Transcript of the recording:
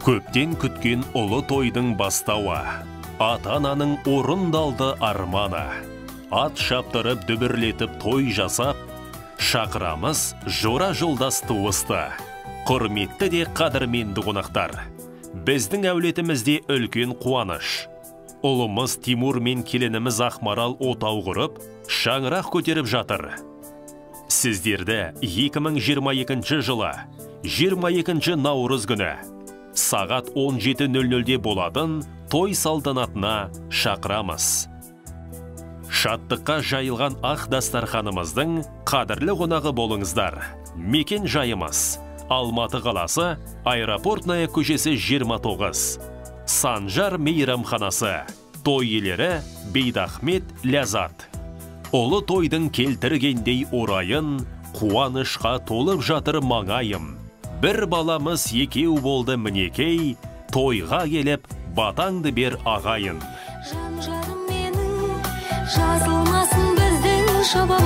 Көптен күткен ұлы тойдың бастауы, ата-ананың орындалды арманы. Ат шаптырып дүбірлетіп той жасап, шақырамыз жора жолдас туысты. Құрметті де қадірменді қонақтар, біздің әулетімізде үлкен қуаныш. Ұлымыз Тимур мен келініміз Ақмарал отау құрып, шаңырақ көтеріп жатыр. Сіздерді 2022 жылы 22 наурыз күні сағат 17:00-де болатын той салтанатына шақырамыз. Шаттыққа жайылған ақ дастарханымыздың қадірлі қонағы болыңыздар. Мекен жайымыз Алматы қаласы, Аэропортная көшесі 29. Санжар мейрамханасы. Той иелері Бейдахмет, Ләззат. Ұлы тойдың келтіргендей орайын, қуанышқа толып жатыр маңайым. Бір баламыз екеу болды мінекей, тойға келіп батаңды бер ағайын. Жан жарым менің, жазылмасын біздің жұбымыз.